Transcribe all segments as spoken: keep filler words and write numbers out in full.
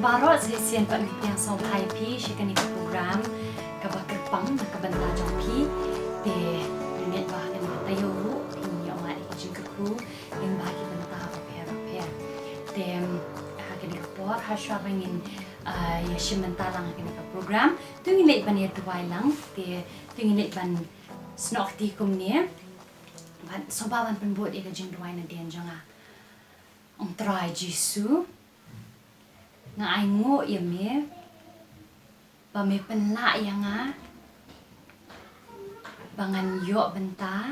Paralok, sa shisien pat ngi pdiang sngewbha ïa phi sha kane ka program kaba kyrpang na ka bynta jong phi. Te ngeit ba ha kane ka taïew ruh phin ïoh mad ïa ka jingkyrkhu lyngba ki bynta bapher bapher. Te ha kane ka por, ha shuwa ba ngin, ah, ïa shim bynta lang ha kane ka program, to ngin leit ban ïa duwai lang. Te to ngin leit ban snoh kti kumne. Ban sngewbha ban pynbud ïa ka jingduwai nadien jong nga. Ong Trai Jisu, nga ainguh ïa me ba me pynlah ïa nga ba ngan ïoh bynta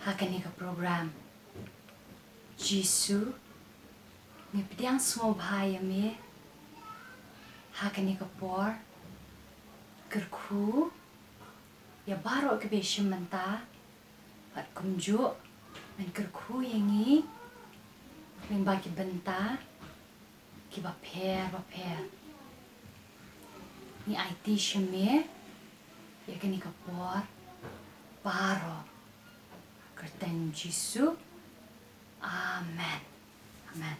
ha kane ka program. Jisu, ngi pdiang sngewbha ïa me ha kane ka por. Kyrkhu ïa baroh kiba shim bynta, bad kumjuh men kyrkhu ïa ngi lyngba ki bynta kiba pher bapher. Ngi aiti sha me ïa kane ka por baroh. Kyrteng Jisu. Amen. Amen.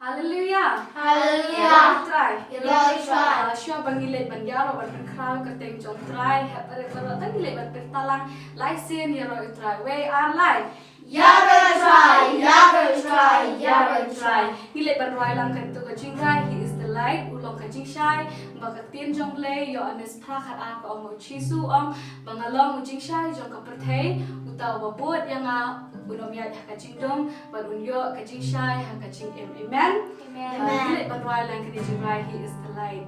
Haleluya. Haleluya. Ïaroh ïa u Trai. Ïaroh ïa u Trai. Ah, shuwa ba ngi leit ban ïaroh ban pynkhraw kyrteng jong u Trai, hep baroh baroh, to ngin leit ban pyrta lang lai sien, ïaroh ïa u Trai. Wei, ar, lai. Ïaroh ïa u Trai, ïaroh ïa u Trai, ïaroh ïa u Trai. Ngi leit ban rwai lang katto ka jingrai, He is the light, u long ka jingshai, ba ka ktien jong u Blei, Ïoannis phra khat ar ka ong ba u Jisu u ong ba nga long u jingshai jong ka pyrthei, uta uba bud ïa nga un ym ïaid ha ka jingdum, bad un ïoh ka jingshai ha ka jingim. Amen. Amen. Ngi leit ban rwai lang kane ka jingrai, He is the light.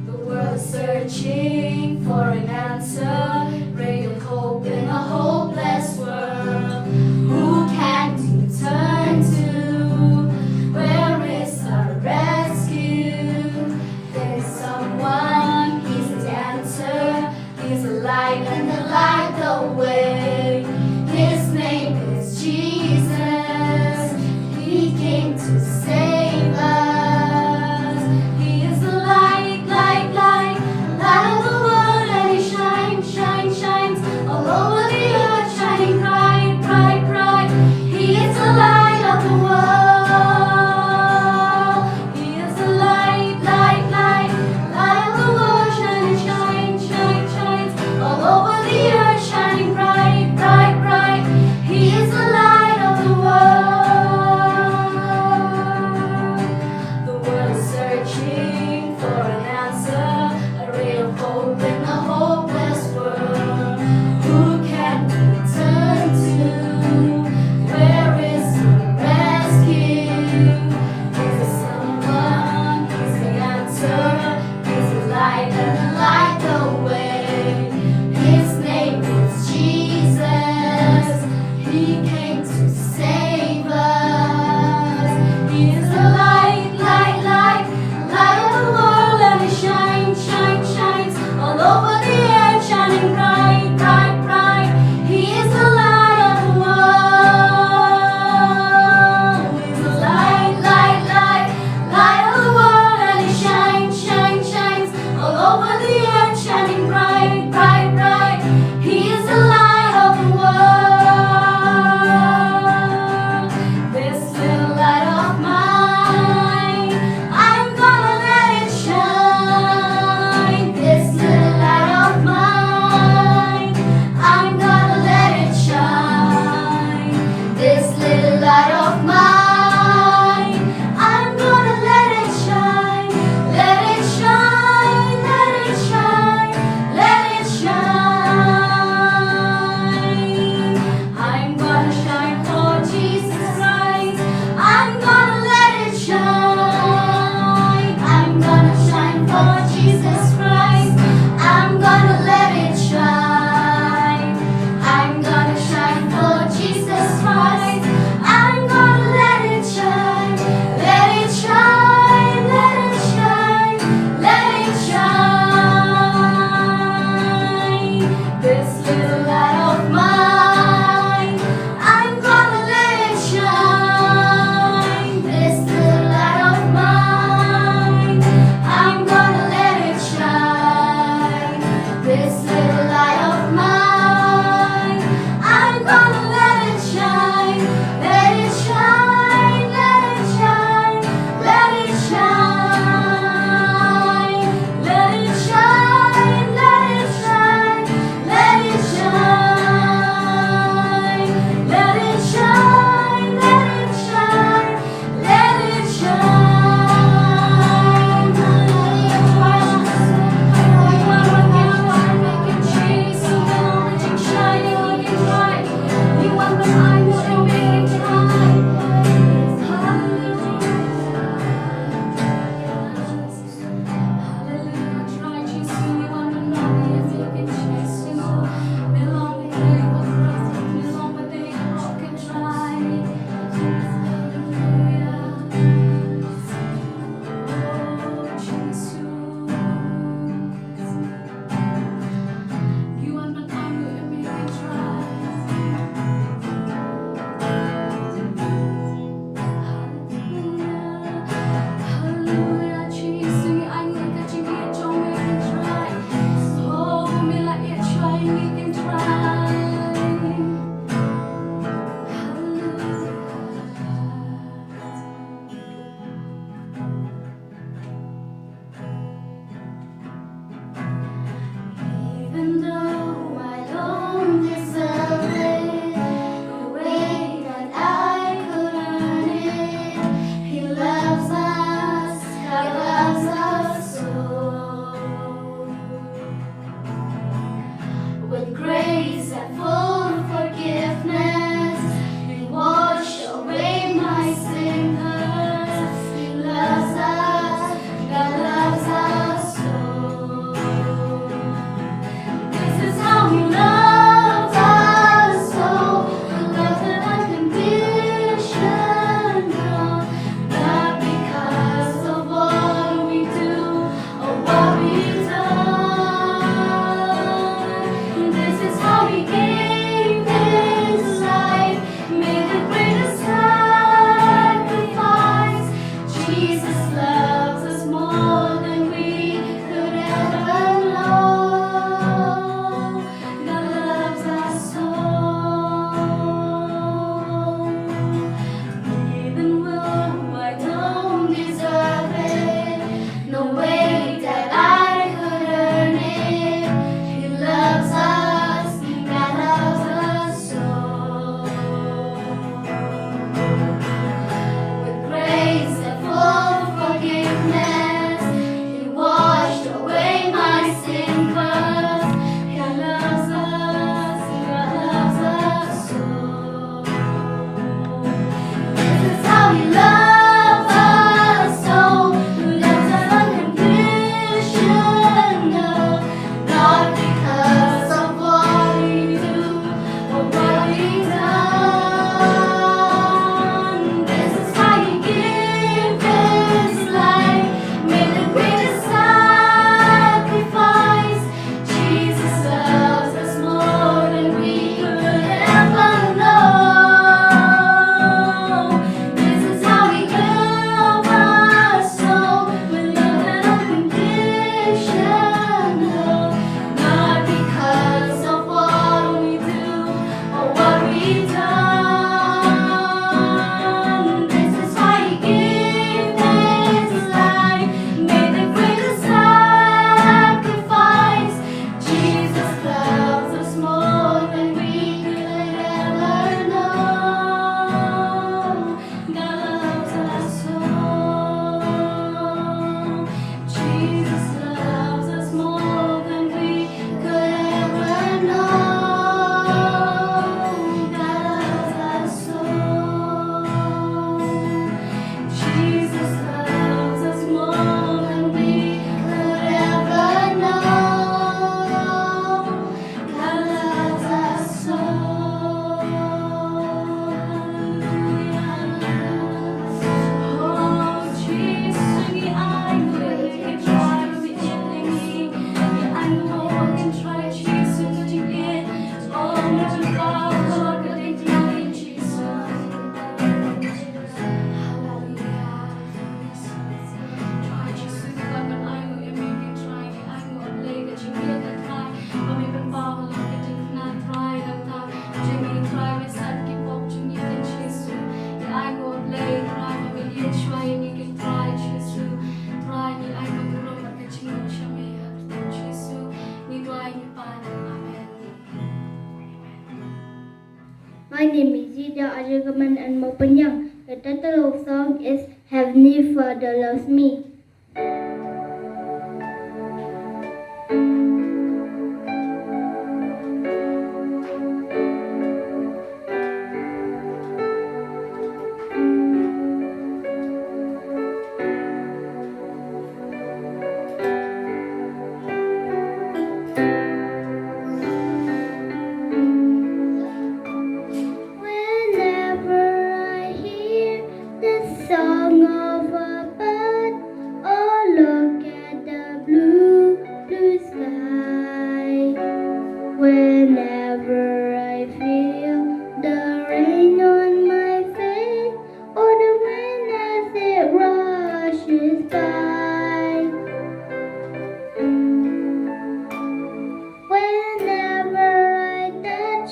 The world searching for an answer, ray of hope in a hopeless world. Who can we turn to? Where is our rescue? There's someone, He's the answer. He's the light and the light the way. His name is Jesus. He came to save us. He is the light, light, light, light of the world, and He shines, shines, shines all over the earth, shining bright, bright, bright. He is the light of the world. He is the light, light, light, light of the world, shining, shine, shine, shines all over the earth, shining bright. Grace and full forgiveness, He washed away my sin curse. He loves us, God loves us so. This is how He loves us so, a love that unconditional, not because of what we do or what we done. This is how He gave His life, made the greatest sacrifice. Jesus loves us more than we could ever know. God loves us so. Even though I don't deserve it, no way that I could earn it, He loves us, God loves us so. With grace and full forgiveness, He washed away my sin curse. God loves us, God loves us so. This is how He loves us so. Love is unconditional, not because of what we do or what we done. This is how He gave His life, made the greatest sacrifice. Jesus loves us more than we could ever know. This is how He loves us so, with love that unconditional, not because of what we do or what we done. This is why He gave His life, made the greatest sacrifice. Jesus loves us more than we could ever know. God loves us so. Jesus loves us more than we could ever know. God loves us so. Jesus loves us more than we could ever know. God loves us so. Hallelujah. Oh, Jesus, ngi ainguh ïa ka jingim jong ngi. Ngi ainguh ïa ka jingim jong ngi. Oh, ngi jingim ka dei jong ngi, Jesus. Hallelujah. Trai Jisu, kaba ngi ainguh ïa me, Trai, ngi ainguh ïa ka jingïeit, Trai, ba me pynpaw halor ka jingkyrmen, Trai, nangta jong ngi, Trai, me sait ki pop jong ngi, Jisu. Ngi ainguh ïa, Trai, ba me ïeit shuwa ïa ngi, Trai Jisu. Trai, ngi ainguh burom bad ka jingngeit sha me, ha ka kyrteng Jisu ngi duwai, ngi pan. Amen. My name is Zida Ajugaman and Mopanyang. The title of song is Heavenly Father Loves Me. Whenever I hear the song of a bird, or look at the blue, blue sky, whenever I feel the rain on my face, or the wind as it rushes by. Whenever I touch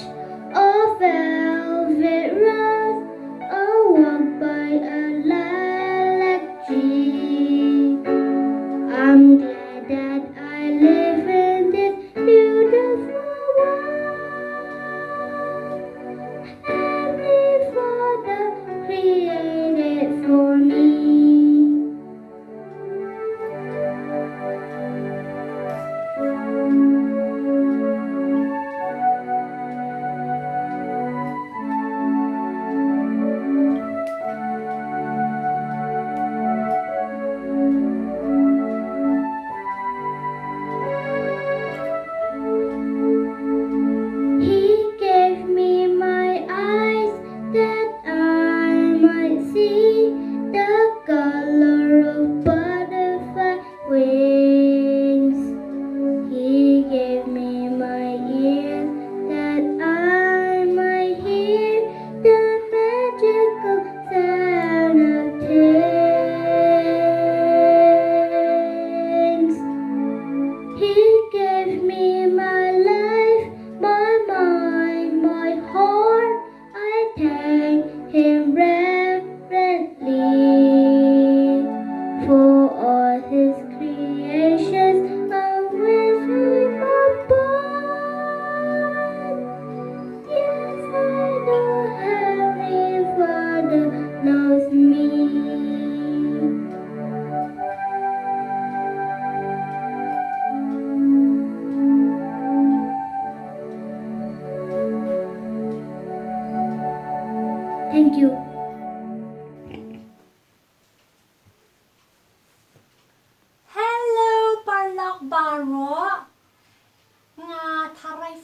a velvet rose, or walk by a lilac tree, I'm glad that I live in this beautiful world.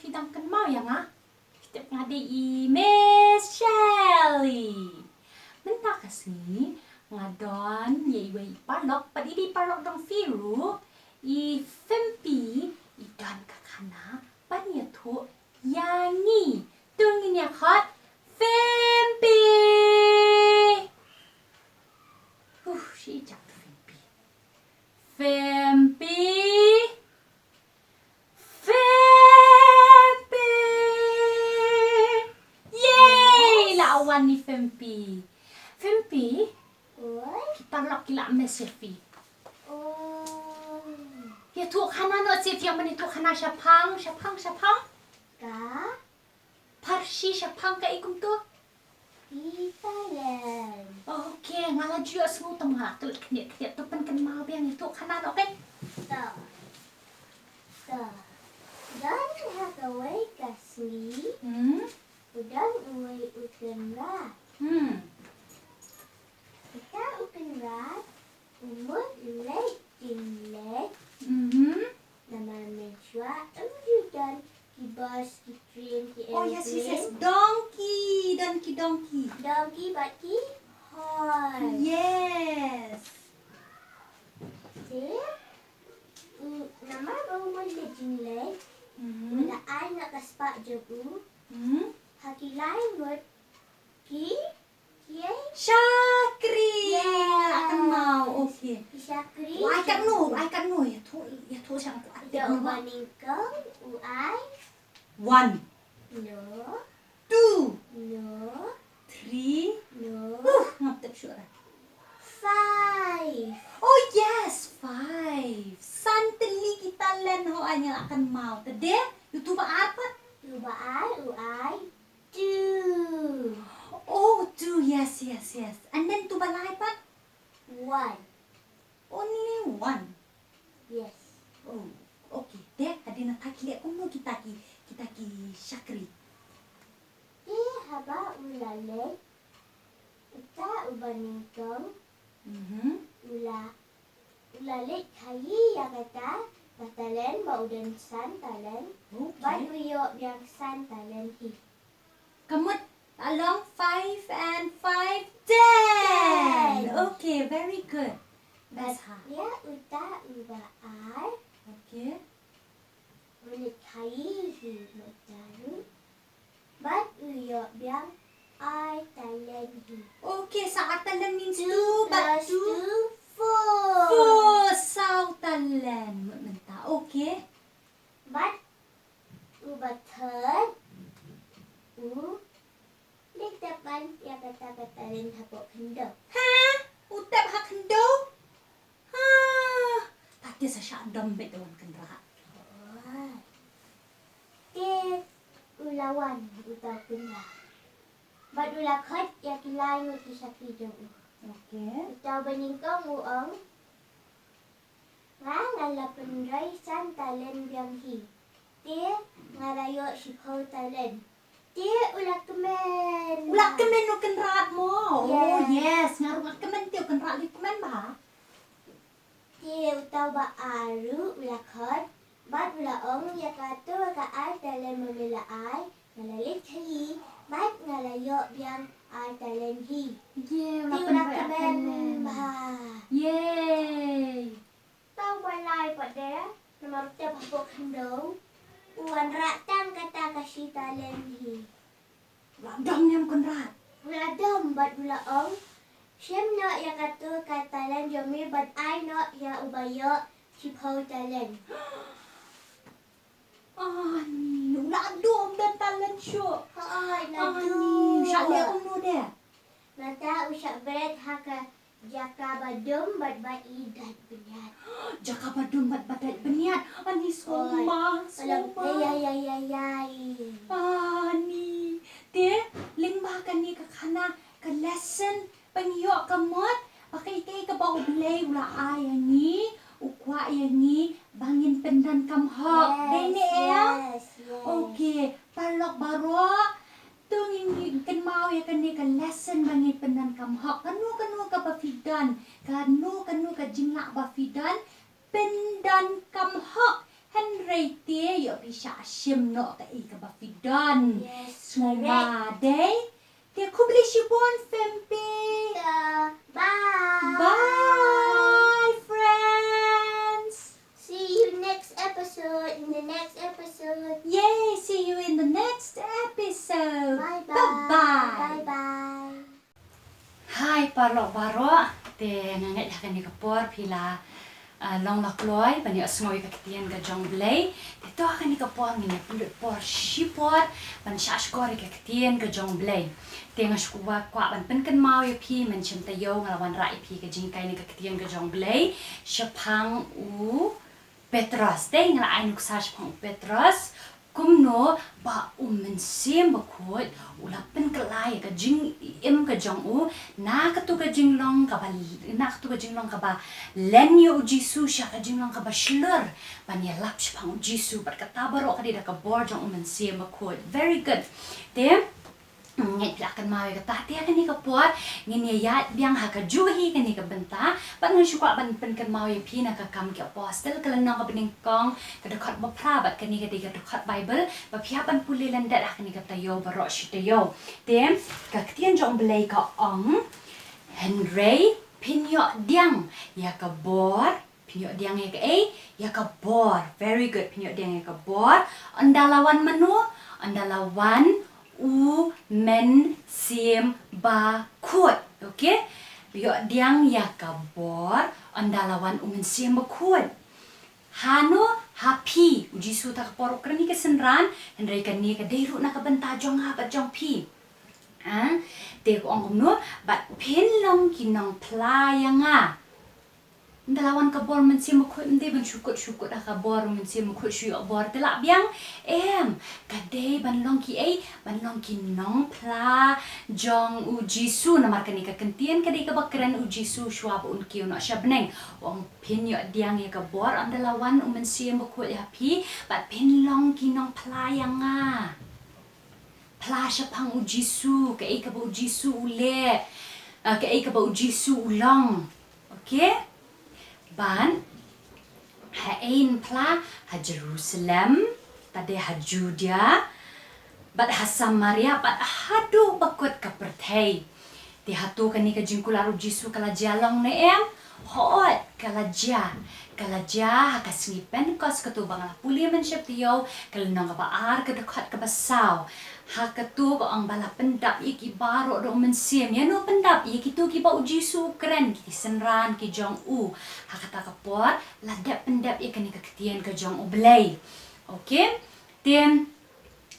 Ki dang kynmaw ïa nga? Ki tip nga dei i Miss Shelley. Mynta ka sngi nga don ïa iwei i paralok, pat i dei i paralok dong phi ruh, i Fimpi, i don ka khana ban ïathuh ïa ngi. To ngin ïa khot Fimpi. Huh, shi jap Fimpi. Fimpi. Fimpi. Yay! Yes. La wan i Fimpi. Fimpi. Oi? Ki paralok ki la miss ïa phi. Oh. Ïathuh khana noh seh, phi ïa mane ïathuh khana shaphang, shaphang, shaphang. Ka? Pharshi shaphang kaei kumto? Ki talent. Okay, nga la ju ïohsngew, tang nga la klet khyndiat khyndiat, to pynkynmaw biang, ïathuh khana noh, okay? To. To. Don ha kawei ka sngi. Hmm? U don uwei u kynrad. Hmm. Uta u kynrad u mut leit jingleit. Mhm. Namar mynshuwa ym ju don ki bus, ki train, ki aeroplane. Oh, yes, yes, yes. Donkey, donkey, donkey. Donkey bad ki horse. Yes. Te, u, namar ba u mut leit jingleit, mhm, u la ai noh ka spah jong u, mhm, ha ki lai ngut ki Shakri. Yeah. Kynmaw, okay. Shakri. Wai katno, wai katno, ïathuh, ïathuh shang ko. Ïa, u ba nyngkong u ai. One. No. Two. No. Three. No. Uh, ngam tip shuh. Five. Oh yes, five. San tylli ki talent ho, ai nga la kynmaw. Te dei, utu ba ar pat? Utu ba ar u ai. Two. Oh, two. Yes, yes, yes. And then utu ba lai pat? One. Only one? Yes. Oh, okay. Te hadien nangta ki leh kumno kita ki, kita ki shakri? Te haba u la leit, uta u ba nyngkong, mhm, u la, u la leit khaii ïa kata ka talent ba u don san talent. Okay. Bad u ïoh biang san talent hi. Ka mut, along five and five, ten. Ten. Okay, very good. Best ha. Ïa uta u ba ar. Okay. U leit khaii hi, uta ruh. Bad u ïoh biang ar talent hi. Okay, sa ar talent means two, two bad plus two, two, four. Four, saw talent. Mut mynta. Okay. Bad u ba third, u leit tep ban ïa kata ka talent hapoh khyndew. Ha? U tep ha khyndew? Ha? Te sa shah dom beit da u kynrad. Oh. Te u la wan uta u kynrad. Bad u la khot ïa ki lai ngut ki shakri jong u. Okay. Uta u ba nyngkong u ong, nga, nga la pynroi san talent biang hi. Te nga la ïoh shiphew talent. Te u la kmen. U la kmen u kynrad mo. Oh, yes. Yes, nga ruh nga kmen, te u kynrad u kmen bha. Te uta u ba ar ruh u la khot. Bad u la ong, ïa kato ka ar talent ba me la ai, nga la leit khaii, bad nga la ïoh biang ar talent hi. Yay, u la kmen bha. Yay. Uta u ba lai pat de, namar u tep hapoh khyndew, u wanrah tang kata ka shi talent hi. U la dom ne em u kynrad? U la dom bad u la ong, shim noh ïa kato ka talent jong me bad ai noh ïa u ba ïoh shiphew talent. Ani, u la dom don talent shuh. Hai, u la dom. Ani, shah leh kumno de? Nangta u shah bret ha ka jaka ba dum bad ba ïeit bniat. Jaka ba dum bad ba ïeit bniat. Ani, sngewbha, sngewbha. Ai, ai, ai, ai, ai. Ani, te lyngba kane ka khana, ka lesson ba ngi ïoh ka mut ba kaei kaei kaba U Blei u la ai ïa ngi, u kwah ïa ngi ba ngin pyndonkam hok. Dei ne em? Yes, yes. Okay, paralok baroh, to ngin kynmaw ïa kane ka lesson ba ngin pyndonkam hok. Kano kano kaba phi don, kano kano ka jinglah ba phi don, pyndonkam hok. Hynrei te ïoh phi Shah shim noh kaei kaba phi don. Yes, sngewbha correct. Dei. Te khublei shibun Fempi. Yeah. Bye. Bye, friends. See you next episode, in the next episode. Yay, see you in the next episode. Bye bye. Bye bye. Bye bye. Hai paralok baroh, te nga ngeit ha kane ka por phi la, ah, long la kloi ban ïohsngew ïa ka ktien ka jong U Blei. Te to ha kane ka por ngin ïa pynlut por shipor ban shah shkor ïa ka ktien ka jong U Blei. Te nga shu kwah, kwah ban pynkynmaw ïa phi, mynshem taïew nga la wanrah ïa phi ka jinghikai na ka ktien ka jong U Blei shaphang u Petros. Te nga la ai nuksa shaphang u Petros, kumno ba u Mynsiem Bakhuid u la pynkylla ïa ka jingim ka jong u na katu ka jinglong kaba, na katu ka jinglong kaba len ïa u Jisu sha ka jinglong kaba shlur ban ïalap shaphang u Jisu, bad kata baroh ka dei da ka bor jong u Mynsiem Bakhuid. Very good. Te ngeit phi la kynmaw ïa kata, te ha kane ka por ngin ïa ïaid biang ha kajuh hi kane ka bynta. Bad nga shu kwah ban pynkynmaw ïa phi na Ka Kam ki Apostle, ka lynnong kaba nyngkong, ka dkhot ba phra, bad kane ka dei ka dkhot Baibl ba phi hap ban pule lyndet ha kane ka taïew baroh shi taïew. Te ka ktien jong U Blei ka ong, hynrei phin ïoh pdiang ïa ka bor. Phin ïoh pdiang ïa kaei? Ïa ka bor. Very good. Phin ïoh pdiang ïa ka bor ynda la wan mano? Ynda la wan u Mynsiem Bakhuid. Okay? Ïoh pdiang ïa ka bor ynda la wan u Mynsiem Bakhuid. Hano? Ha phi. U Jisu kata ka por u kren ïa ki synran, hynrei kane ka dei ruh na ka bynta jong nga bad jong phi. Ha? Te ka ong kumno? Bad phin long ki nongphla ïa nga. Ynda la wan ka bor Mynsiem Bakhuid, ym dei ban shu kut shu kut ha ka bor Mynsiem Bakhuid, shu ïoh bor te lah biang. Em, ka dei ban long kiei? Ban long ki nongphla jong u Jisu. Namar kane ka ktien ka dei kaba kren u Jisu shuwa ba un kiew noh sha bneng. U ong phin ïoh pdiang ïa ka bor ynda la wan u Mynsiem Bakhuid ha phi, bad phin long ki nongphla ïa nga. Phla shaphang u Jisu, kaei kaba u Jisu u leh, ah, kaei kaba u Jisu u long. Okay? Bad haei yn phla? Ha Jerusalem, bad ha Judea, bad ha Samaria, bad haduh ba kut ka pyrthei. Te hato kane ka jingkular u Jisu ka la jia long ne em? Hooid, ka la jia. Ka la jia ha ka sngi Pentekost, kato ba nga la pule mynshem taïew, ka lynnong kaba ar, ka dkhot kaba saw. Ha kato ka ong ba la pyndap ïa ki baroh da u Mynsiem. Ïano pyndap? Ïa kito kiba u Jisu u kren, ki synran ki jong u. Ha kata ka por la dep pyndap ïa kane ka ktien ka jong U Blei. Okay? Te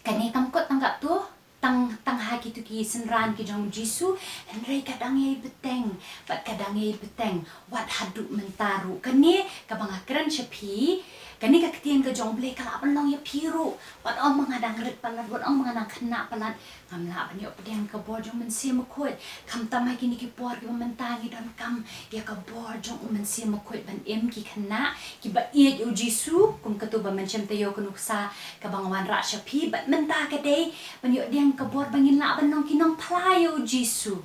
kane kam kut tang katto, tang, tang ha kito ki synran ki jong u Jisu, hynrei ka dang ïai bteng, bad ka dang ïai bteng wat haduh mynta ruh. Kane kaba nga kren sha phi, kane ka ktien ka jong U Blei ka lah ban long ïa phi ruh. Wat ong ba nga dang rit palat, wat ong ba nga dang khynnah palat, ngam lah ban ïoh pdiang ka bor jong u Mynsiem Bakhuid. Khamtam ha kine ki por kiba mynta ngi donkam ïa ka bor jong u Mynsiem Bakhuid ban im ki khynnah kiba ïeit ïa u Jisu, kum kato ba mynshem taïew ka nuksa kaba nga wanrah sha phi, bad mynta ka dei ban ïoh pdiang ka bor ba ngin lah ban long ki nongphla ïa u Jisu.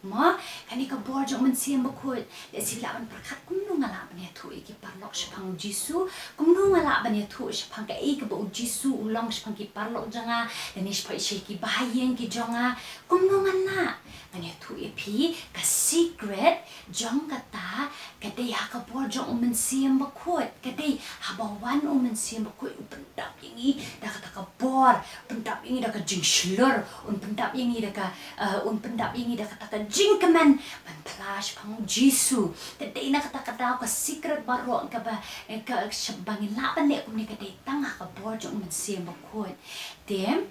Mo, kane ka bor jong u Mynsiem Bakhuid. Lehse phi lah ban pyrkhat, kumno nga lah ban ïathuh ïa ki paralok shaphang u Jisu? Kumno nga lah ban ïathuh shaphang kaei kaba u Jisu u long shaphang ki paralok jong nga, lane shaphang ïa ki bahaïing ki jong nga? Kumno ngan lah? Ngan ïathuh ïa phi, ka secret jong kata ka dei ha ka bor jong u Mynsiem Bakhuid. Ka dei haba wan u Mynsiem Bakhuid, u pyndap ïa ngi da kata ka bor, pyndap ïa ngi da ka jingshlur, un pyndap ïa ngi da ka, eh, un pyndap ïa ngi da kata ka jingkmen ban phla shaphang u Jisu. Te dei na kata ka daw ka secret baroh kaba, eh, ka, sha ba ngin lah ban leh kumne ka dei tang ha ka bor jong u Mynsiem Bakhuid. Te,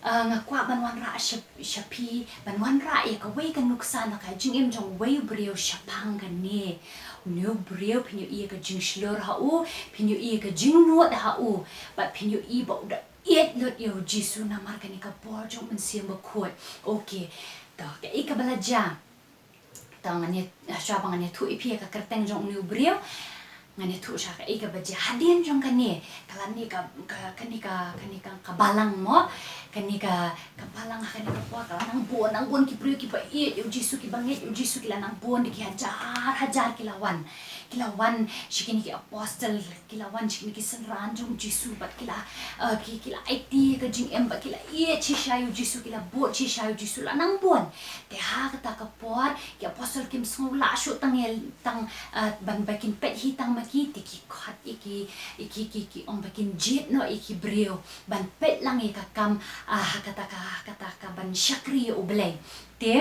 eh, nga kwah ban wanrah sha, sha phi, ban wanrah ïa kawei ka nuksa na ka jingim jong uwei u briew shaphang kane. Une u briew phin ïohi ïa ka jingshlur ha u, phin ïohi ïa ka jingnud ha u, bad phin ïohi ba u da ïeit lut ïa u Jisu namar kane ka bor jong u Mynsiem Bakhuid. Okay. To, kaei kaba la jia? To, ngan ïa, shuwa ba ngan ïathuh ïa phi ïa ka kyrteng jong une u briew, Ngan ïathuh sha kaei kaba jia hadien jong kane, ka lane ka, ka, kane ka, kane ka, ka balang mo, kane ka, ka balang ha kane ka por, ka la nang bun, nang bun ki briew kiba ïeit ïa u Jisu, kiba ngeit ïa u Jisu, ki la nang bun da ki hajar hajar ki la wan. Ki la wan sha kine ki apostle, ki la wan sha kine ki synran jong u Jisu, bad ki la, eh, ki, ki la aiti ka jingim, bad ki la ïeit shisha ïa u Jisu, ki la bud shisha ïa u Jisu, la nang bun. Te ha kata ka por ki apostle kim sngew lah shuh tang ïa, tang, eh, ban ba kin peit hi tang ma ki, te ki khot ïa ki, ïa ki, ki, ki ong ba kin jied noh ïa ki briew ban peit lang ïa ka kam, ah, ha kata ka, ha kata ka ban shakri ïa U Blei. Te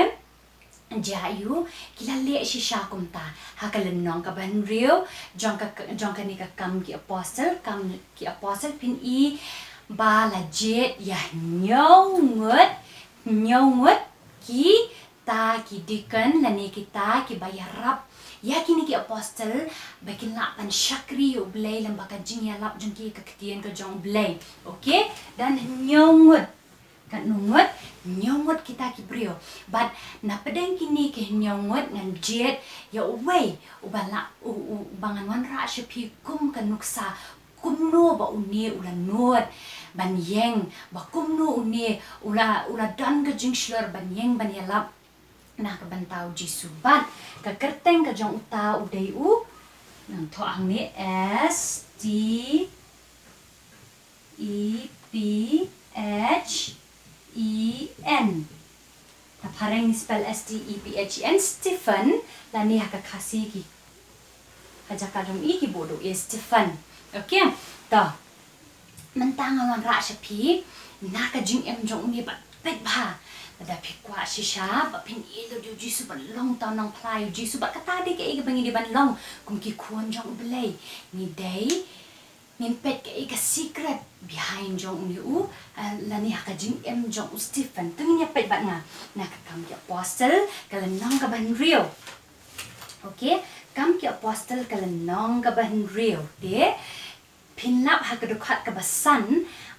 jia aiu? Ki la leh shisha kumta. Ha ka lynnong kaba hynriew jong ka, jong kane ka Kam ki Apostle, Kam ki Apostle, phin i ba la jied ïa hynñiew ngut, hynñiew ngut kita ki deacon lane kita kiba ïarap ïa kine ki apostle ba kin lah ban shakri ïa U Blei lyngba ka jingïalap jong ki ïa ka ktien ka jong U Blei. Okay? Don hynñiew ngut. Katno ngut? Hynñiew ngut kita ki briew. Bad na pdeng kine ki hynñiew ngut ngan jied ïa uwei uba la, u, u, uba ngan wanrah sha phi kum ka nuksa, kumno ba une u la nud ban ïeng, ba kumno une u la, u la don ka jingshlur ban ïeng ban ïalap na ka bynta U Jisu. Bad ka kyrteng ka jong uta u dei u, ngan thoh hangne, S T E P H E N. Ha phareng ngi spell S T E P H E N, Stephen, lane ha ka Khasi ki, ha jaka jong i ki buh da u E, Stephen. Okay, to. Mynta nga wanrah sha phi na ka jingim jong une, bad peit bha. Lada phi kwah shisha ba phin ïeit lut ïa U Jisu, ban long tang nongphla ïa U Jisu, bad kata dei kaei kaba ngi dei ban long kum ki khun jong U Blei. Ngi dei ngin peit kaei ka secret behind jong une u, eh, lane ha ka jingim jong u Stephen. To ngin ïa peit bad nga na ka Kam ki Apostle ka lynnong kaba hynriew. Okay, Kam ki Apostle ka lynnong kaba hynriew. Te phin lap ha ka dkhot kaba san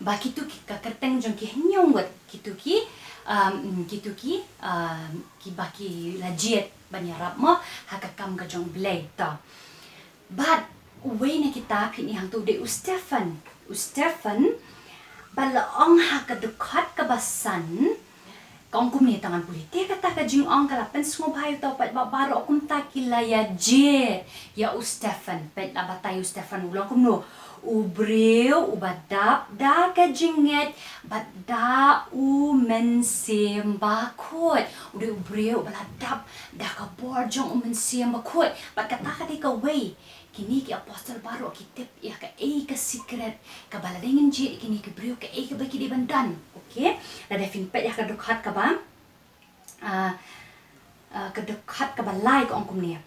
ba kito ki, ka kyrteng jong ki hynñiew ngut, kito ki, um, kito ki, um, kiba ki la jied ban ïarap mo ha ka kam ka jong U Blei. To. Bad uwei na kita phin i hangto u dei u Stephen. U Stephen, ba la ong ha ka dkhot kaba san, ka ong kumne, tang ngan pule. Te kata ka jingong ka la pynsngewbha ïa uta u paidbah baroh, kumta ki la ïa jied ïa u Stephen. Peit, la batai u Stephen, u la ong kumno? U briew uba dap da ka jingngeit bad da U Mynsiem Bakhuid. U dei u briew uba la dap da ka bor jong U Mynsiem Bakhuid. Bad kata ka dei kawei, kine ki apostle baroh ki tip ïa kaei ka secret kaba lada ngin jied ïa kine ki briew kaei kaba ki dei ban don. Okay? Lada phin peit ïa ka dkhot kaba, ah, ah, ka dkhot kaba lai ka ong kumne.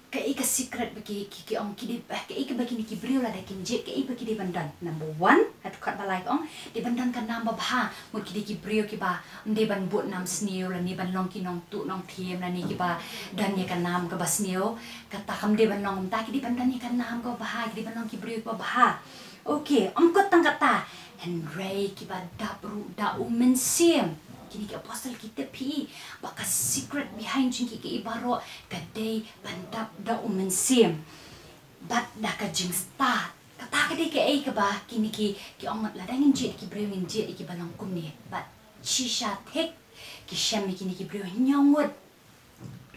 Kaei ka secret ba ki, ki, ki ong ki dei, eh, kaei kaba kine ki briew lada kin jied kaei ba ki dei ban don. Number one, ha dkhot ba lai ka ong, dei ban don ka nam babha. Mut ki dei ki briew kiba ym dei ban bud nam sniew, lane ban long ki nongtuh nongthiem, lane kiba don ïa ka nam kaba sniew. Kata kam dei ban long kumta, ki dei ban don ïa ka nam kaba bha, ki dei ban long ki briew kiba bha. Okay, ym kut tang kata, hynrei kiba dap ruh da U Mynsiem. Kine ki apostle ki tip hi ba ka secret behind jong ki kaei baroh ka dei ban dap da U Mynsiem bad da ka jingstad. Kata ka dei kaei kaba kine ki, ki ong, lada ngin jied ïa ki briew ngin jied ïa kiba long kumne. Bad shisha thik ki shem ïa kine ki briew hynñiew ngut.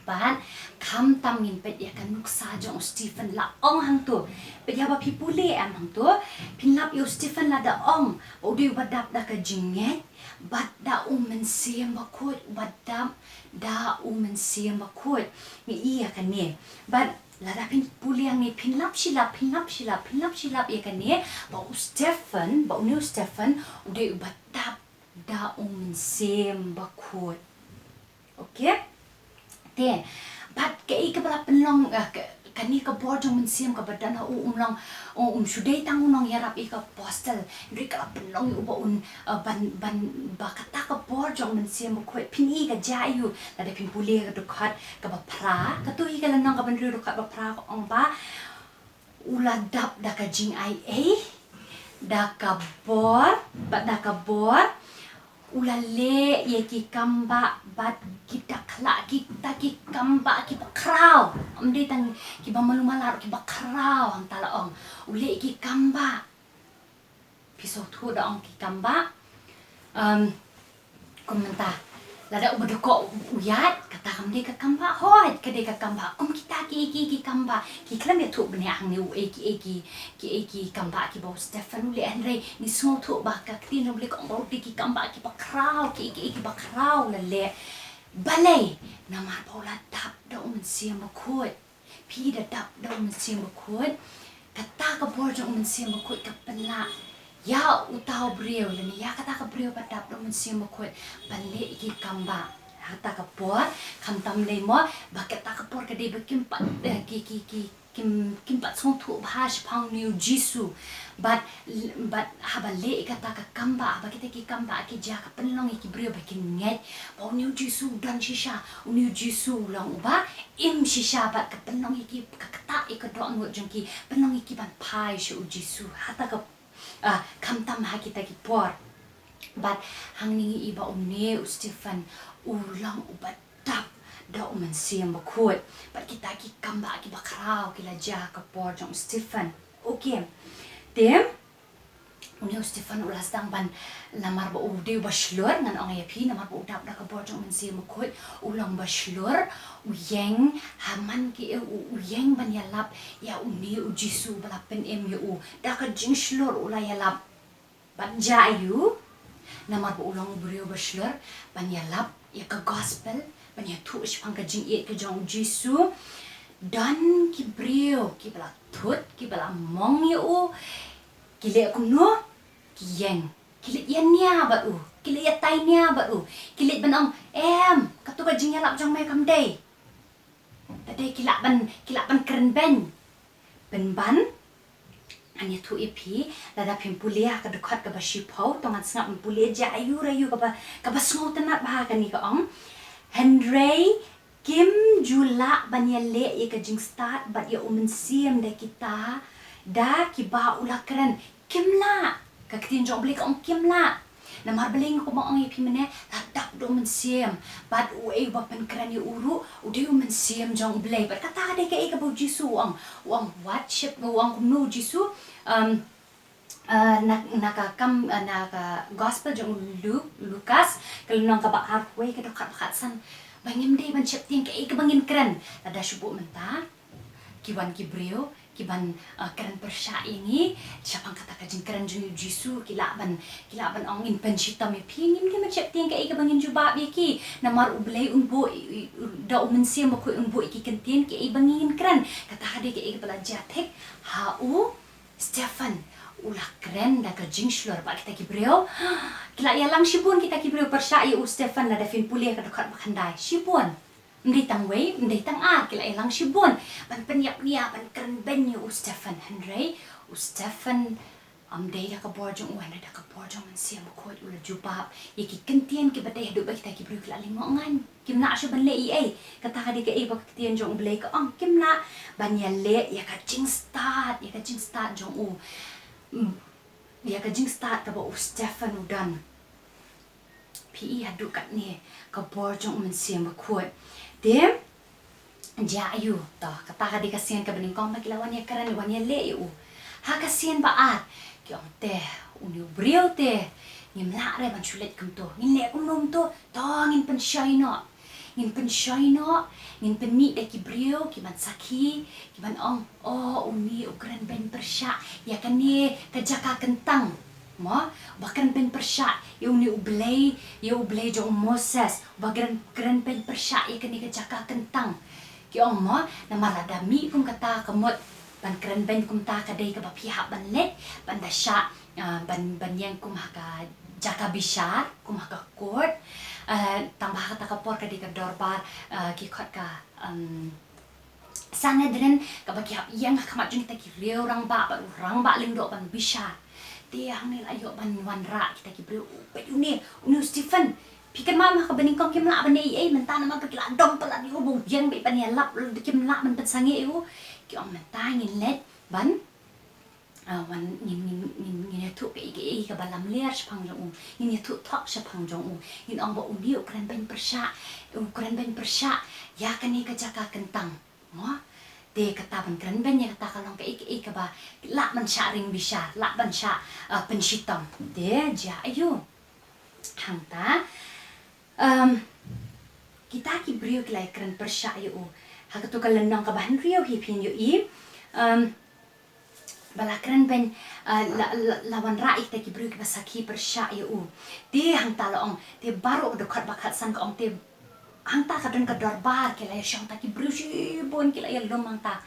Bad khamtam ngin peit ïa ka nuksa jong u Stephen, la ong hangto. Peit ïa ba phi pule em hangto. Phin lap ïa u Stephen lada ong ba u dei uba dap da ka jingngeit bad da U Mynsiem Bakhuid, uba dap da U Mynsiem Bakhuid. Ngi i ïa kane. Bad lada phin pule hangne, phin lap shi lap, phin lap shi lap, phin lap shi lap ïa kane, ba u Stephen, ba une u Stephen u dei uba dap da U Mynsiem Bakhuid. Okay? Te, bad kaei kaba la pynlong, eh, ka, kane ka bor jong U Mynsiem kaba don ha u, um long, um, um shu dei tang u nongïarap ïa ka apostle. Hynrei ka la pynlong ïa u ba un, eh, ban, ban, ba kata ka bor jong U Mynsiem Bakhuid, phin i ka jia aiu, lada phin pule ka dkhot kaba phra, kato hi ka lynnong kaba hynriew dkhot ba phra ka ong ba u la dap da ka jingaiei, da ka bor, bad da ka bor U la leh ïa ki kambah bad ki dakla, kita ki kambah kiba khraw. Ym dei tang kiba malu mala, kiba khraw, hangta la ong. U leh ki kambah. Phi sngewthuh da ong ki kambah. Um, kum mynta, lada uba dkoh u ïaid, kata kam dei ka kambah hooid, ka dei ka kambah. Kum kita kiei kiei ki kambah, ki khlem ïathuh bniah hangne u ei kiei ki, kiei ki kambah kiba u Stephen u leh, hynrei ngi sngewthuh ba ka ktien jong U Blei ka ong ba u dei ki kambah kiba khraw, kiei kiei kiba khraw la leh. Balei? Namar ba u la dap da U Mynsiem Bakhuid. Phi da dap da U Mynsiem Bakhuid, kata ka bor jong U Mynsiem Bakhuid ka pynlah ïa uta u briew lane ïa kata ka briew ba dap da U Mynsiem Bakhuid ban leh ki kambah. Hata ka por, khamtam lei mo, ba kata ka por ka dei ba kim pat, eh, ki, ki, ki, kim, kim pat sngewthuh bha shaphang une u Jisu. Bad, bad haba leh kata ka kambah, haba kita ki kambah ki jia, ka pynlong ïa ki briew ba kin ngeit ba une u Jisu u don shisha, une u Jisu u long uba im shisha, bad ka pynlong ïa ki, ka ktah ïa ka dohnud jong ki, pynlong ïa ki ban phai sha u Jisu. Hata ka, ah, khamtam ha kita ki por. Bad hangne ngi i ba une u Stephen u long uba dap da U Mynsiem Bakhuid. Bad kita ki kambah kiba khraw ki la jia ha ka por jong u Stephen. Okay. Te une u Stephen u la sdang ban, namar ba u dei uba shlur, ngan ong ïa phi, namar ba u dap da ka bor jong U Mynsiem Bakhuid, u long ba shlur, u ïeng, ha man ki, u, u ïeng ban ïalap ïa une u Jisu ba la pynim ïa u. Da ka jingshlur u la ïalap. Ban jia aiu? Namar ba u long u briew ba shlur ban ïalap ïa ka gospel, ban ïathuh shaphang ka jingïeit ka jong u Jisu. Don ki briew kiba la thut, kiba la mong ïa u, ki leh kumno? Ki ïeng. Ki leit ïa nia bad u, ki leit ïa tai nia bad u, ki leit ban ong, em, kato ka jingïalap jong me kam dei. Te dei ki lah ban, ki lah ban kren beiñ. Pynban, ngan ïathuh ïa phi, lada phim pule ha ka dkhot kaba shiphew, to ngan sngap ban pule, jia aiu re aiu kaba, kaba sngewtynnat bha kane ka ong. Hynrei kim ju lah ban ïaleh ïa ka jingstad bad ïa U Mynsiem da kita, da kiba u la kren. Kim lah. Ka ktien jong U Blei ka ong kim lah. Namar balei nga kumba ong ïa phi mynne, la dap da U Mynsiem. Bad uei uba pynkren ïa u ruh, u dei U Mynsiem jong U Blei. Bad kata ka dei kaei kaba u Jisu u ong. U ong what shepherd, u ong kumno u Jisu, um, uh, na, na ka kam, uh, na ka gospel jong u Lu-, Lukas, ka lynnong kaba arphew wei, ka dkhot ba khatsan. Ba ngim dei ban sheptieng kaei kaba ngin kren. Lada shu buh mynta ki wan ki briew, ki ban, uh, kren pyrshah ïa ngi shaphang kata ka jingkren jong u Jisu, ki lah ban, ki lah ban ong ngin pynshitom ïa phi, ngim dei ban sheptieng kaei kaba ngin jubab ïa ki. Namar U Blei un buh, i, i, da U Mynsiem Bakhuid un buh ïa ki kyntien kaei ba ngin kren. Kata ka dei kaei kaba la jia thik ha u Stephen. U la kren da ka jingshlur bad kita ki briew. Ki la ïalang shibun kita ki briew pyrshah ïa u Stephen lada phin pule ka dkhot ba khyndai. Shibun. Ym dei tang wei, ym dei tang ar, ki la ïalang shibun ban pynïap nia, ban kren beiñ ïa u Stephen. Hynrei u Stephen, ym dei da ka bor jong u, hynrei da ka bor jong u Mynsiem Bakhuid u la jubab ïa ki kyntien kiba dei haduh ba kita ki briew ki la lyngngoh ngan. Kim lah shuh ban leh ei ei. Kata ka dei kaei ba ka ktien jong U Blei ka ong, kim lah ban ïaleh ïa ka jingstad, ïa ka jingstad jong u. Mm, ïa ka jingstad kaba u Stephen u don. Phi i haduh katne ka bor jong u Mynsiem Bakhuid. Te jia aiu, to, kata ka dei ka sien kaba nyngkong ba ki la wan ïakren, wan ïaleh ïa u. Ha ka sien ba ar ki ong, te une u briew te ngim lah re ban shu leit kumto. Ngin leh kumno kumto? To ngin pynshoi noh. Ngin pynshoi noh, ngin pynmih da ki briew ki ban sakhi, ki ban ong, o, une u kren beiñ pyrshah ïa kane ka jaka kyntang. Mo, ba kren beiñ pyrshah ïa une U Blei, ïa U Blei jong u Moses, ba kren, kren beiñ pyrshah ïa kane ka jaka kyntang. Ki ong mo, namar lada mih kum kata ka mut ban kren beiñ kumta ka dei kaba phi hap ban leit, ban da shah, ah, ban, ban ïeng kum ha ka jaka bishar, kum ha ka court, ah, tang ba ha kata ka por ka dei ka dorbar, ah, ki khot ka, um, Sanhedrin, kaba ki hap ïeng ha khmat jong kita ki riew rangbah bad u rangbah lyngdoh ban bishar. Te hangne la ïoh ban wanrah kita ki briew, u peit une, une u Stephen. Phi kynmaw ma ha kaba nyngkong kim lah ban ïa ei ei, mynta namar ba ki la dom palat ïa u ba u ïeng beit ban ïalap, kim lah ban pynsangeh ïa u. Ki ong mynta ngin leit ban Ah, wan ngin, ngin, ngin, ngin ïathuh kaei kaei kaba lamler shaphang jong u. Ngin ïathuh thok shaphang jong u. Ngin ong ba une u kren beiñ pyrshah, u kren beiñ pyrshah ïa kane ka jaka kyntang. Mo? Te kata ban kren beiñ ïa kata ka long kaei kaei kaba lah ban shah ring bishar, lah ban shah, ah, pynshitom. Te jia aiu. Hangta, um, kita ki briew ki la ïakren pyrshah ïa u. Ha kato ka lynnong kaba hynriew hi phin ïohi, um, ba la kren beiñ, uh, la, la, la wanrah ïa kita ki briew kiba sakhi pyrshah ïa u. Te hangta la ong, te baroh ka dkhot ba khatsan ka ong, te hangta ka don ka dorbar, ki la ïashong ta ki briew shibun, ki la ïalum hangta.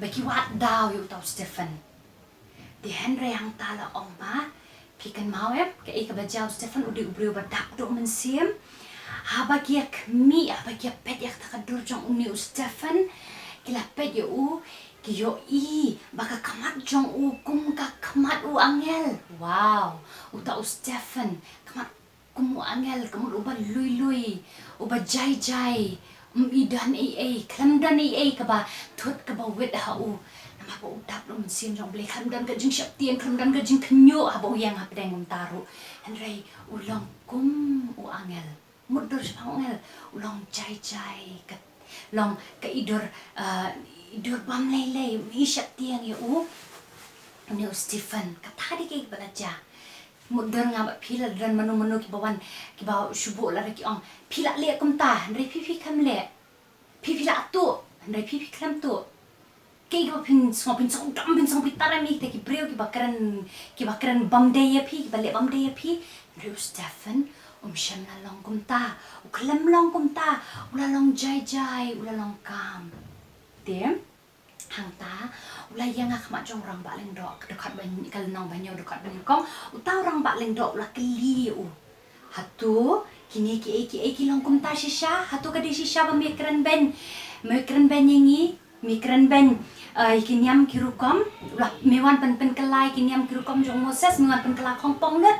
Ba ki wad daw ïa uta u Stephen. Te hynrei hangta la ong ba, phi kynmaw em, kaei kaba jia, u Stephen u dei u briew ba dap duh mynsiem. Haba ki ïa khmih, haba ki ïa peit ïa kata ka dur jong une u Stephen, ki la peit ïa u, ki ïohi ba ka khmat jong u kum ka khmat u angel. Wow, uta u Stephen, khmat kum u angel, ka mut uba lui lui, uba jai jai, um, i don ei ei, khlem don ei ei kaba thut kaba wit ha u. Namar ba u dap duh mynsiem jong U Blei, khlem don ka jingsheptieng, khlem don ka jingkhynñiuh haba u ïeng hapdeng kumta ruh. Hynrei u long kum u angel. Mutdur shaphang u angel, u long jai jai, ka long ka i dur, ah, i dur bym lei lei, um i sheptieng ïa u. Une u Stephen, kata dei kaei kaba la jia. Mutdur nga ba phi la don mano mano kiba wan, kiba shu buh lada ki ong, phi la leh kumta, hynrei phi phi khlem leh. Phi phi la tuh, hynrei phi phi khlem tuh. Kaei kaba phin sngew, phin sngew dom, phin sngew bitar ïa me, kita ki briew kiba kren, kiba kren bym dei ïa phi, kiba leh bym dei ïa phi. Hynrei u Stephen um shym la long kumta, u khlem long kumta, u la long jai jai, u la long kam. Te hangta u la ïeng ha khmat jong u rangbah lyngdoh, ka dkhot ba, ka lynnong ba hynñiew, dkhot ba nyngkong. Uta u rangbah lyngdoh u la kylli ïa u, hato kine kiei kiei ki long kumta shisha? Hato ka dei shisha ba me kren beiñ, me kren beiñ ïa ngi, me kren beiñ, eh, ïa ki niam ki rukom? U la, me wan pyn, pynkylla ïa ki niam ki rukom jong u Moses, me wan pynkylla khongpong lut?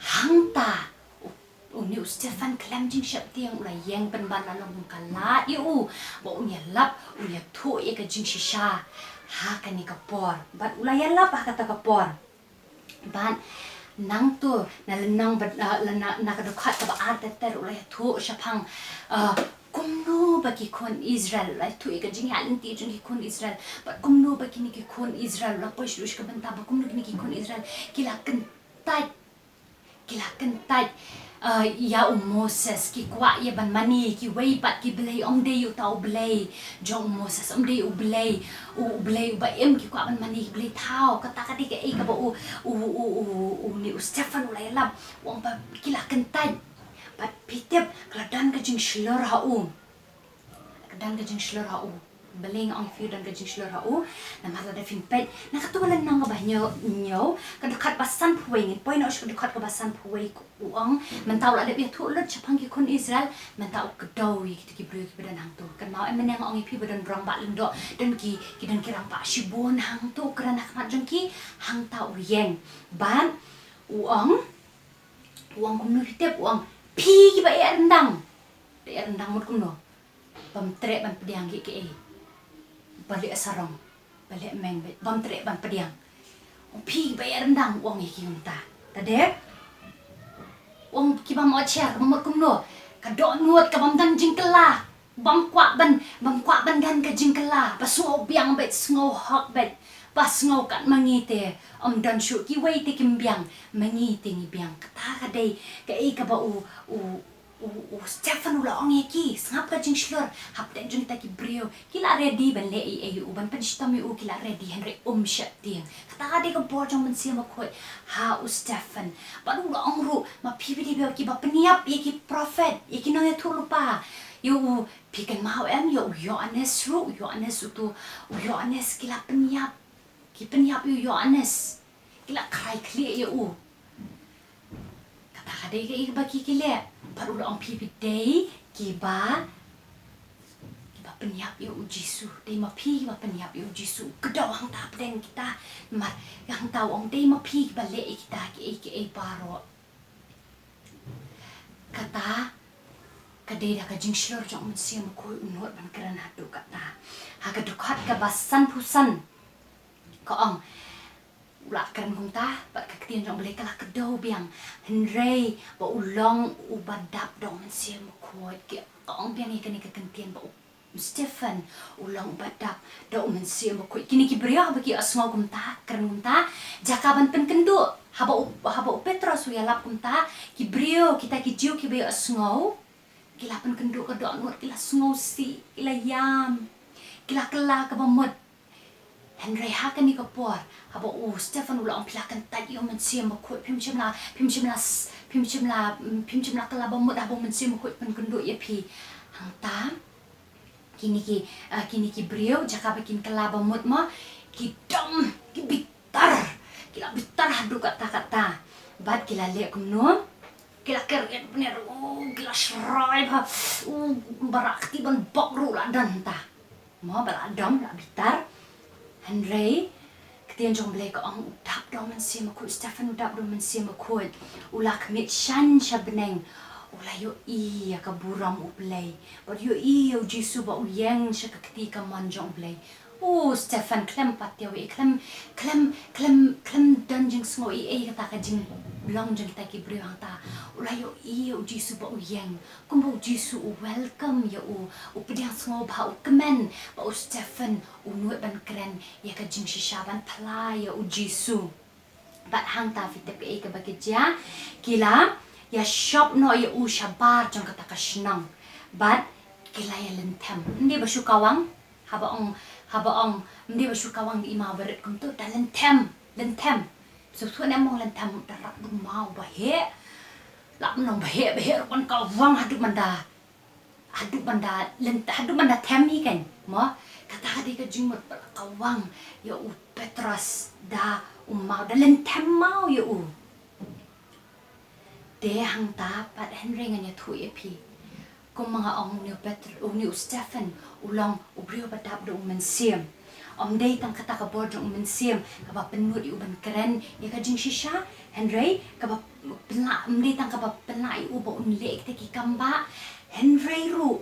Hangta u, une u Stephen khlem jingsheptieng u la ïeng pynban, la long kum ka lad ïa u ba un ïalap, un ïathuh ïa ka jingshisha ha kane ka por. Bad u la ïalap ha kata ka por. Bad nangto na lynnong ba, ah, na, na, na ka dkhot kaba ar ter ter u la ïathuh shaphang, ah, kumno ba ki khun Israel, u la ïathuh ïa ka jingïaid lynti jong ki khun Israel. Bad kumno ba kine ki khun Israel, u la poi shaduh sha ka bynta ba kumno kine ki khun Israel ki la kyntait, ki la kyntait, ah, ïa u Moses, ki kwah ïa ban mane ïa kiwei pat ki blei, ym dei uta U Blei jong u Moses, ym dei U Blei, u, U Blei uba im, ki kwah ban mane ïa ki blei thaw. Kata ka dei kaei kaba u, u, u, u, une u Stephen u la ïalap, u ong ba ki la kyntait. Bad phi tip, ka la don ka jingshlur ha u. Ka don ka jingshlur ha u. Balei nga ong ïa phi don ka jingshlur ha u? Namar lada phin peit na kato ka lynnong kaba hynñiew, hynñiew, ka dkhot ba sanphew wei, ngin poi noh sha ka dkhot kaba sanphew wei, u ong, mynta u la dep ïathuh lut shaphang ki khun Israel, mynta u kdew ïa kito ki briew kiba don hangto. Kynmaw em, mynne nga ong ïa phi ba don rangbah lyngdoh, don ki, ki don ki rangbah shibun hangto, u kren ha khmat jong ki. Hangta u ïeng. Bad u ong, u ong kumno phi tip, u ong, phi kiba ïaid ryndang. Da ïaid ryndang mut kumno? Bym treh ban pdiang kiei kiei. Ba leh sarong, ba leh meng beit, bym treh ban pdiang. U ong phi ba ïaid ryndang, u ong ïa ki kumta. Te dei, u ong kiba mot sher, kaba mut kumno? Ka dohnud, ka bym don jingkylla. Bym kwah ban, bym kwah ban don ka jingkylla. Ba sngew biang beit, sngew hok beit. Ba sngew kat ma ngi te ym don shuh, kiwei te kim biang, ma ngi te ngi biang. Kata ka dei kaei kaba u, u, u, u Stephen u la ong ïa ki. Sngap ka jingshlur hapdeng jong kita ki briew. Ki la ready ban leh ei ei ïa u, ban pynshitom ïa u, ki la ready, hynrei um sheptieng. Kata ka dei ka bor jong u Mynsiem Bakhuid ha u Stephen. Bad u la ong ruh, ma phi phi dei kiba pynïap ïa ki prophet, ïa ki nongïathuhlypa. Ïa u, phi kynmaw em, ïa u Ïoannis ruh, u Ïoannis uto, u Ïoannis ki la pynïap. Ki pynïap ïa u Ïoannis. Ki la khrai khlieh ïa u. Kata ka dei kaei kaba ki, ki leh. Bad u la ong phi phi dei kiba, kiba pynïap ïa u Jisu. Dei ma phi kiba pynïap ïa u Jisu. Kdew hangta hapdeng kita. Namar hangta u ong dei ma phi kiba leh ïa kita kiei kiei baroh. Kata ka dei da ka jingshlur jong u Mynsiem Bakhuid, u nud ban kren haduh katta. Ha ka dkhot kaba sanphew san, Ka ong, u la kren kumta, bad ka ktien jong U Blei ka la kdew biang. Hynrei ba u long uba dap da U Mynsiem Bakhuid. Ki, ka ong biang ïa kane ka kyntien ba u Stephen u long uba dap da U Mynsiem Bakhuid. Kine ki briew haba ki ïohsngew kumta, kren kumta, jaka ban pynkynduh. Haba u, haba u Petros u ïalap kumta, ki briew, kita ki Jiw kiba ïohsngew, ki la pynkynduh ka dohnud, ki la sngewsih, ki la ïam, ki la kylla kaba mut. Hynrei ha kane ka por, haba u Stephen u la ong, phi la kyntait ïa U Mynsiem Bakhuid, phim shym la, phim shym la s-, phim shym la, mm, phim shym la kylla ba mut haba U Mynsiem Bakhuid pynkynduh ïa phi. Hangta, kine ki, ah, kine ki briew, jaka ba kin kylla ba mut mo, ki dom, ki bitar, ki la bitar haduh katta katta. Bad ki la leh kumno, ki la kyriat bniat, oh, ki la shrai bha, oh, ba rah kti ban bok ruh la don hangta. Mo, ba la dom, la bitar. Hynrei, ka ktien jong U Blei ka ong u dap da U Mynsiem Bakhuid, Stephen u dap da U Mynsiem Bakhuid. U la khmih shan sha bneng. U la ïohi ïa ka burom U Blei. Bad ïohi ïa u Jisu ba u ïeng sha ka kti kamon jong U Blei. U Stephen khlem pat ïohi, khlem, khlem, khlem, khlem don jingsngew ei ei kata ka jinglong jong kita ki briew hangta. U la ïohi ïa u Jisu ba u ïeng. Kumba u Jisu u welcome ïa u, u pdiang sngewbha, u kmen ba u Stephen u nud ban kren ïa ka jingshisha, ban phla ïa u Jisu. Bad hangta phi tip kaei kaba ki jia, ki la ïa shop noh ïa u shabar jong kata ka shnong. Bad ki la ïa lynthem. Ym dei ba shu kawang, haba ong, haba ong, ym dei ba shu kawang da i maw barit kumto, da lynthem, lynthem. Shu shu ne mong lynthem, da rap da maw ba heh. Lap nong ba heh, ba heh ruh ban kawang haduh ban da, haduh ban da lent-, haduh ban da them hi kan, mo? Kata ka dei ka jingmut ba la kawang ïa u Petros da u maw, da lynthem maw ïa u. Te hangta pat, hynrei ngan ïathuh ïa phi. Kumba nga ong, une u Petr-, une u Stephen u long u briew ba dap da U Mynsiem. Ym dei tang kata ka bor jong U Mynsiem kaba pynlut ïa u ban kren ïa ka jingshisha, hynrei kaba pynlah, ym dei tang kaba pynlah ïa u ba un leh kita ki kam ba, hynrei ruh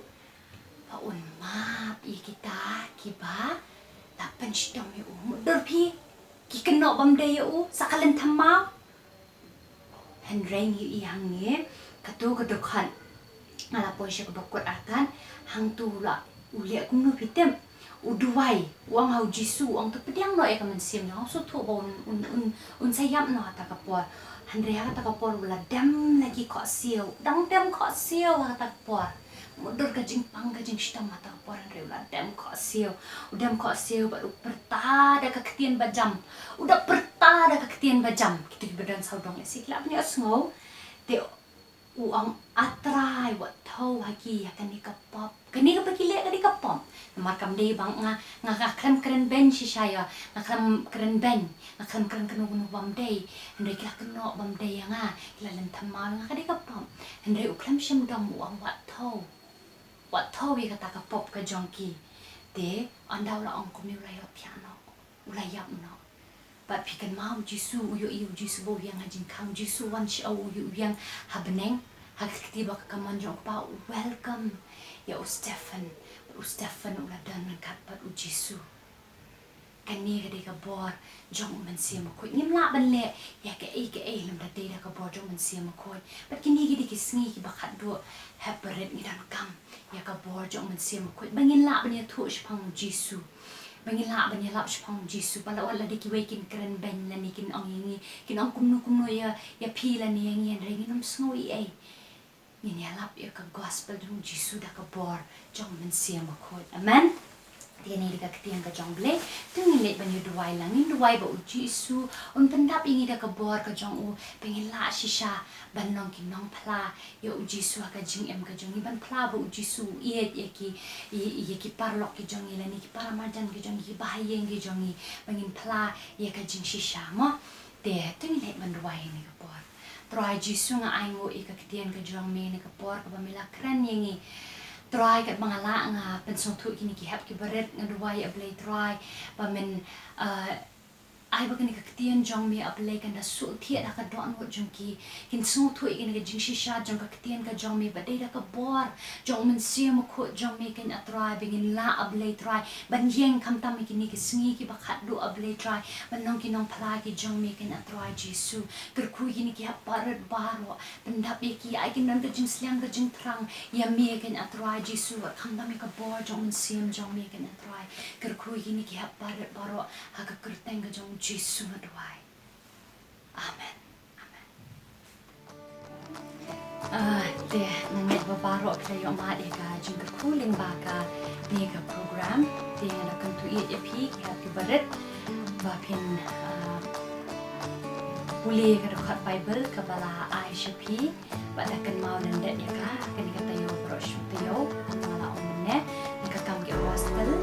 ba un map ïa kita kiba la pynshitom ïa u. Mutdur phi, ki kynnoh bym dei ïa u, sa ka lynthem maw. Hynrei ngi ïohi hangne, kato ka dkhot, nga la poi sha kaba kut artat, hangto u la, u leh kumno phi tip. U duwai, u ong ha u Jisu, u ong to pdiang noh ïa ka mynsiem jong nga, sngewthuh ba un, un, un, un sa ïap noh ha kata ka por. Hynrei ha kata ka por u la dem la ki khohsiew, dang dem khohsiew ha kata ka por. Mutdur ka jingpang ka jingshitom ha kata ka por, hynrei u la dem khohsiew. U dem khohsiew bad u pyrta da ka ktien bajam. U da pyrta da ka ktien bajam. Kito kiba don sawdong lehse ki lah ban ïohsngew. Te u ong, A Trai, wat thew ha ki ïa kane ka pop. Kane kaba ki leh ka dei ka pop. Namar kam dei ba nga, nga, nga khlem kren beiñ shisha ïa, nga khlem kren beiñ, nga khlem kren kano kano bym dei. Hynrei ki la kynnoh bym dei ïa nga, ki la lynthem maw ïa nga, ka dei ka pop. Hynrei u khlem shym dom, u ong wat thew. Wat thew ïa kata ka pop ka jong ki. Te ynda u la ong kumne u la ïap noh. U la ïap noh. Bad phi kynmaw u Jisu, u ïohi u Jisu ba u ïeng ha jingkhang, u Jisu wan sha u, u ïeng ha bneng, ha ka kti ba ka kamon jong u Kpa, u welcome ïa u Stephen. Bad u Stephen u la don ryngkat bad u Jisu. Kane ka dei ka bor jong U Mynsiem Bakhuid. Ngim lah ban leh ïa kaei kaei lymda dei da ka bor jong U Mynsiem Bakhuid. Bad kine ki dei ki sngi kiba khatduh, hep barit ngi donkam ïa ka bor jong U Mynsiem Bakhuid ba ngin lah ban ïathuh shaphang u Jisu, ba ngin lah ban ïalap shaphang u Jisu. Ba la wat lada kiwei kin kren beiñ lane kin ong ïa ngi, kin ong kumno kumno ïa, ïa phi lane ïa ngi, hynrei ngin ym sngew ei ei. Ngin ïalap ïa ka gospel jong u Jisu da ka bor jong U Mynsiem Bakhuid. Amen. Te kane dei ka ktien ka jong U Blei. To ngin leit ban ïa duwai lang, ngin duwai ba u Jisu un pyndap ïa ngi da ka bor ka jong u, ba ngin lah shisha ban long ki nongphla ïa u Jisu ha ka jingim ka jong ngi, ban phla ba u Jisu u ïeit ïa ki, ïa, ïa ki paralok ki jong ngi lane ki paramarjan ki jong ngi, ki bahaïing ki jong ngi, ba ngin phla ïa ka jingshisha mo. Te to ngin leit ban duwai ïa kane ka por. Trai Jisu, nga ainguh ïa ka ktien ka jong me ha kane ka por kaba me la kren ïa ngi. Trai, katba nga lah, nga pynsngewthuh kine ki hep kiba rit, nga duwai ïa Blei Trai ba men, eh, Ai ba kane ka ktien jong me, A Blei, kan da suk thied ha ka dohnud jong ki. Kin sngewthuh ïa kane ka jingshisha jong ka ktien ka jong me, ba dei da ka bor jong u Mynsiem Bakhuid jong me, kein A Trai, ba ngin lah, A Blei Trai, ban ïeng khamtam ïa kine ki sngi kiba khatduh, A Blei Trai, ban long ki nongphla ki jong me, kein A Trai Jisu. Kyrkhu ïa kine ki hep barit baroh, pyndap ïa ki, ai kin don ka jingsliang ka jingthrang ïa me, kein A Trai Jisu, bad khamtam ïa ka bor jong u Mynsiem jong me, kein A Trai. Kyrkhu ïa kine ki hep barit baroh ha ka kyrteng ka jong u Jisu nga duwai. Amen. Amen. Ah, te, nga ngeit ba baroh phi la ïoh mad ïa ka jingkyrkhu lyngba kane ka program. Te nga da kyntu ïa phi ki hep ki barit ba phin, ah, pule ka dkhot Baibl kaba la ai sha phi, bad da kynmaw lyndet ïa ka, kane ka taïew baroh shu taïew, kumba la ong mynne, na ka kam ki apostol,